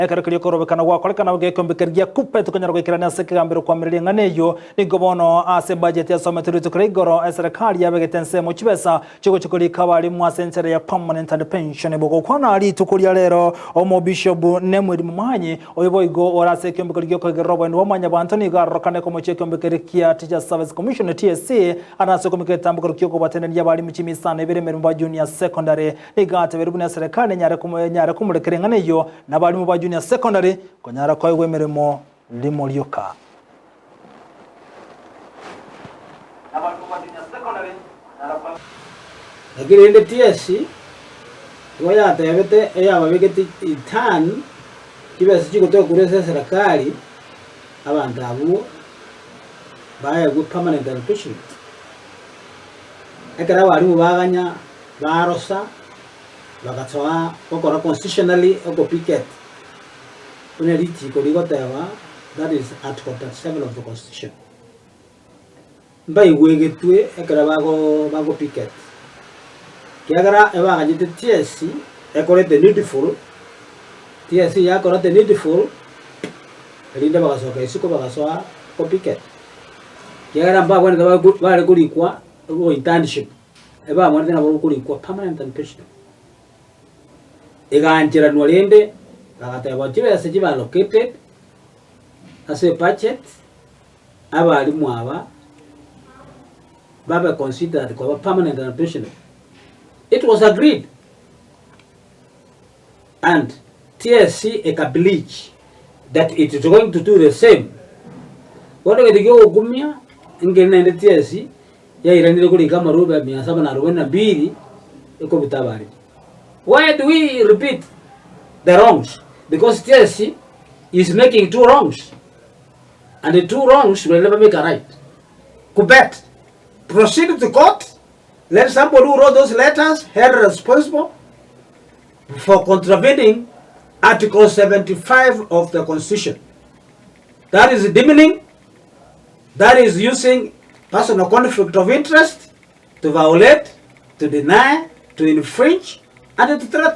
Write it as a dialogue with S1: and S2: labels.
S1: Ekero keria okorobekana gwakorekana gekombe keria gia Kuppet konyara goikerania ase ekegambero koamereria eng'ana eyio, nigo bono ase ebudget yasometwe rituko ria igoro eserekari yabegete ensemo chibesa chigochia korika abarimu ase enchera ya permanent and pensionable. Gokwana rituko ria rero omobishop Nemuel Momanyi oyo boigo ore ase ekeombe keria giokoigerera oboeni bwa mwanyabanto nigo arorokane komochia ekeombe keria kia Teachers Service Commission TSC are ase okomika egetambokero kiokobatenenia abarimu chimisano ebere emeremo ba junior secondary. Nigo atebeire buna eserekari enyare enyare komorekera eng'ana eyio, na abarimu ba junior secondary konyara koegwa emeremo rimo rioka.
S2: Naki rende TSC igo yatebete eyababegete return chibesa chigotoka korwa ase eserekari abanto abwo baegwe permanent allocation. Ekero abarimu baganya barosa bagasoa gokora constitutionally okopicket buna richiko rigoteba that is article 37 of the constitution. Mbaigwegetwe ekero bago bagopicket ekiagera ebaganyete TSC ekore the needful, TSC yakora the needful erinde bagasoka isiko bagasoa gopicket ekiagera mbabwenerete bago bare korikwa bo internship. Ebamwanete nabo okorikwa permanent and pensionable. Egaancheranwa rende bagateba chibesa chibe allocated ase ebudget abalimu aba babe considered koba permanent and pensionable. It was agreed and TSC eka bleach that it is going to do the same. Bono egento kiogokumia nkeri naende TSC yairanire korika amarube mia saba na arobaini na mbili ekobuta abaremi. Why do we repeat the wrongs? Because TSC is making two wrongs and the two wrongs will never make a right. Kubet, proceed to court, let somebody who wrote those letters held responsible for contravening Article 75 of the Constitution. That is demeaning, that is using personal conflict of interest to violate, to deny, to infringe and to threaten.